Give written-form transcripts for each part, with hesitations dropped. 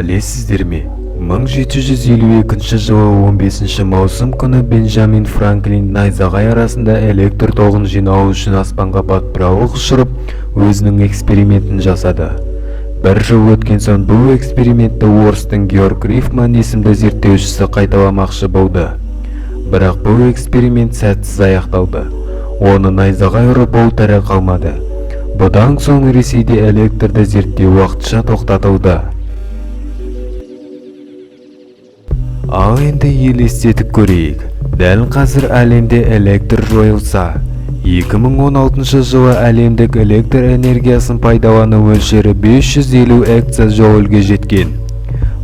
Білесіздер ме, 1752 жылы 15 маусым күні Бенджамин Франклин найзағай арасында электр тоғын жинау үшін аспанға батпырауық ұшырып, өзінің экспериментін жасады. Бір жыл өткен соң бұл экспериментті орыстың Георг Рифман есімді зерттеушісі қайталамақшы болды. Бірақ бұл эксперимент сәтсіз аяқталды. Оны найзағай ұрып, ол тірі қалмады. Бұдан соң Ресейде электрді зерттеу уақытша тоқтатылды. Ал енді елестетіп көрейік. Дәл қазір әлемде электр жойылса, 2016 жылы әлемдік электр энергиясын пайдалану мөлшері 550 экзаджоульге жеткен.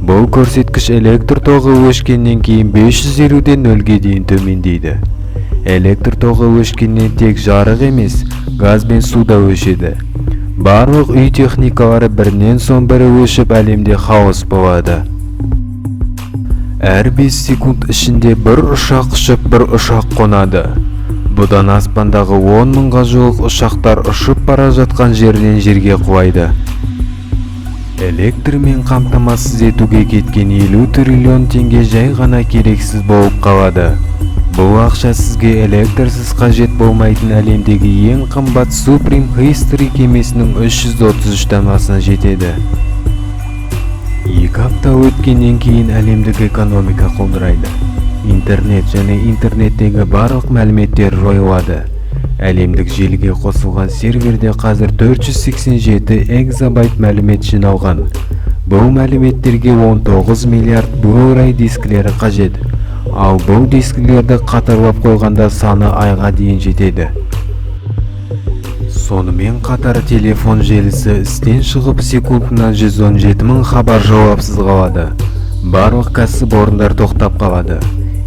Бұл көрсеткіш электр тоғы өшкеннен кейін 550-ден 0-ге дейін төмендейді. Электр тоғы өшкеннен тек жарық емес, газ бен су да өшеді. Барлық үй техникалары бірінен соң бірі өшіп, әлемде хаос болады. Әр 5 секунд ішінде бір ұшақ ұшып, бір ұшақ қонады. Бұдан аспандағы 10 мыңға жуық ұшақтар ұшып бара жатқан жерінен жерге құлайды. Электрмен қамтамасыз етуге кеткен 50 триллион теңге жай ғана керексіз болып қалады. Бұл ақша сізге электрсіз қажет болмайтын әлемдегі ең қымбат Supreme History кемесінің 333 данасына жетеді. 2 апта өткеннен кейін әлемдік экономика құлдырайды. Интернет және интернеттегі барлық мәліметтер жойылады. Әлемдік желіге қосылған серверде қазір 487 экзабайт мәлімет жиналған. Бұл мәліметтерге 19 миллиард Blu-ray дискілері қажет. Ал бұл дискілерді қатарлап қойғанда саны айға дейін жетеді. Сонымен қатар телефон желісі істен шығып, секундына 117 мың хабар жауапсыз қалады. Барлық кәсіпорындар тоқтап қалады.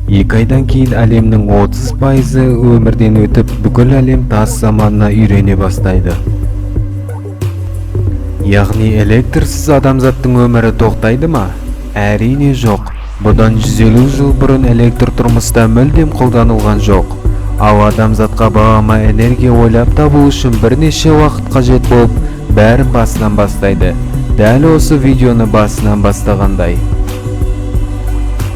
2 айдан кейін әлемнің 30%-ы өмірден өтіп, бүкіл әлем тас заманына үйрене бастайды. Яғни электрсіз адамзаттың өмірі тоқтайды ма? Әрине жоқ. Бұдан 150 жыл бұрын электр тұрмыста мүлдем қолданылған жоқ. Ал адамзатқа балама энергия ойлап табу үшін бірнеше уақыт қажет болып, бәрін басынан бастайды. Дәл осы видеоны басынан бастағандай.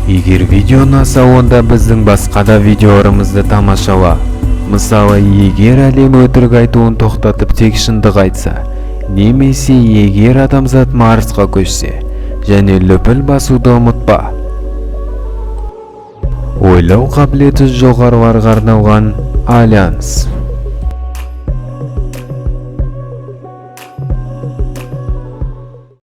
Егер видео ұнаса, онда біздің басқа да видеоларымызды тамашала. Мысалы, егер әлем өтірік айтуын тоқтатып тек шындық айтса, немесе егер адамзат Марсқа көшсе, және лүпіл басуды ұмытпа. Ойлау қабілеті жоғарыларға арналған Альянс.